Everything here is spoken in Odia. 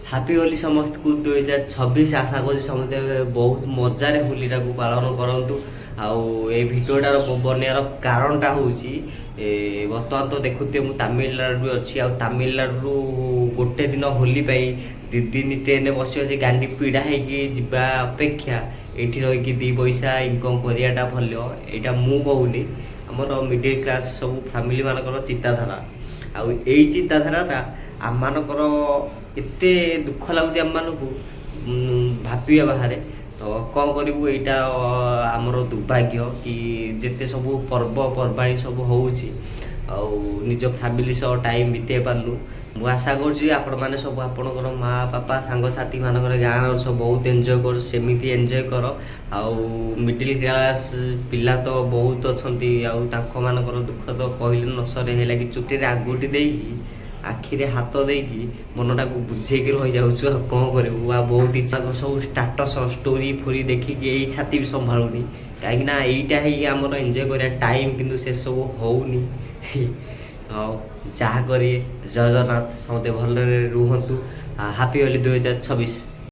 ହାପି ହୋଲି ସମସ୍ତଙ୍କୁ 2026। ଆଶା କରୁଛି ସମସ୍ତେ ବହୁତ ମଜାରେ ହୋଲିଟାକୁ ପାଳନ କରନ୍ତୁ। ଆଉ ଏଇ ଭିଡ଼ିଓଟାର ବନେଇବାର କାରଣଟା ହେଉଛି, ବର୍ତ୍ତମାନ ତ ଦେଖୁଥିବେ ମୁଁ ତାମିଲନାଡ଼ୁରେ ଅଛି। ଆଉ ତାମିଲନାଡ଼ୁରୁ ଗୋଟେ ଦିନ ହୋଲି ପାଇଁ 2 ଦିନ ଟ୍ରେନରେ ବସିବ ଯେ ଗାଣ୍ଡି ପୀଡ଼ା ହେଇକି ଯିବା ଅପେକ୍ଷା ଏଇଠି ରହିକି 2 ପଇସା ଇନକମ୍ କରିବାଟା ଭଲ। ଏଇଟା ମୁଁ କହୁନି, ଆମର ମିଡ଼ିଲ୍ କ୍ଲାସ୍ ସବୁ ଫ୍ୟାମିଲି ମାନଙ୍କର ଚିନ୍ତାଧାରା। ଆଉ ଏଇ ଚିନ୍ତାଧାରାଟା ଆମମାନଙ୍କର ଏତେ ଦୁଃଖ ଲାଗୁଛି ଆମମାନଙ୍କୁ, ଭାବିବା ବାହାରେ। ତ କ'ଣ କରିବୁ, ଏଇଟା ଆମର ଦୁର୍ଭାଗ୍ୟ କି ଯେତେ ସବୁ ପର୍ବପର୍ବାଣି ସବୁ ହେଉଛି ଆଉ ନିଜ ଫ୍ୟାମିଲି ସହ ଟାଇମ୍ ବିତେଇ ପାରୁନୁ। ମୁଁ ଆଶା କରୁଛି ଆପଣମାନେ ସବୁ ଆପଣଙ୍କର ମା ବାପା, ସାଙ୍ଗସାଥି ମାନଙ୍କର ଗାଁର ସବୁ ବହୁତ ଏନ୍ଜୟ କର, ସେମିତି ଏନ୍ଜୟ କର। ଆଉ ମିଡ଼ିଲ୍ କ୍ଲାସ୍ ପିଲା ତ ବହୁତ ଅଛନ୍ତି, ଆଉ ତାଙ୍କମାନଙ୍କର ଦୁଃଖ ତ କହିଲେ ନ ସରେ। ହେଲା କି ଚୁଟିରେ ଆଙ୍ଗୁଠି ଦେଇକି, ଆଖିରେ ହାତ ଦେଇକି ମନଟାକୁ ବୁଝେଇକି ରହିଯାଉଛୁ, ଆଉ କ'ଣ କରିବୁ? ଆଉ ବହୁତ ଇଚ୍ଛା, ସବୁ ଷ୍ଟାଟସ୍ ଷ୍ଟୋରି ଫୋରି ଦେଖିକି ଏଇ ଛାତି ବି ସମ୍ଭାଳୁନି, କାହିଁକି ନା ଏଇଟା ହେଇକି ଆମର ଏନ୍ଜୟ କରିବା ଟାଇମ୍, କିନ୍ତୁ ସେସବୁ ହଉନି। ଆଉ ଯାହା କରିବେ, ଜୟ ଜଗନ୍ନାଥ, ସମସ୍ତେ ଭଲରେ ରୁହନ୍ତୁ। ହାପି ହୋଲି 2026।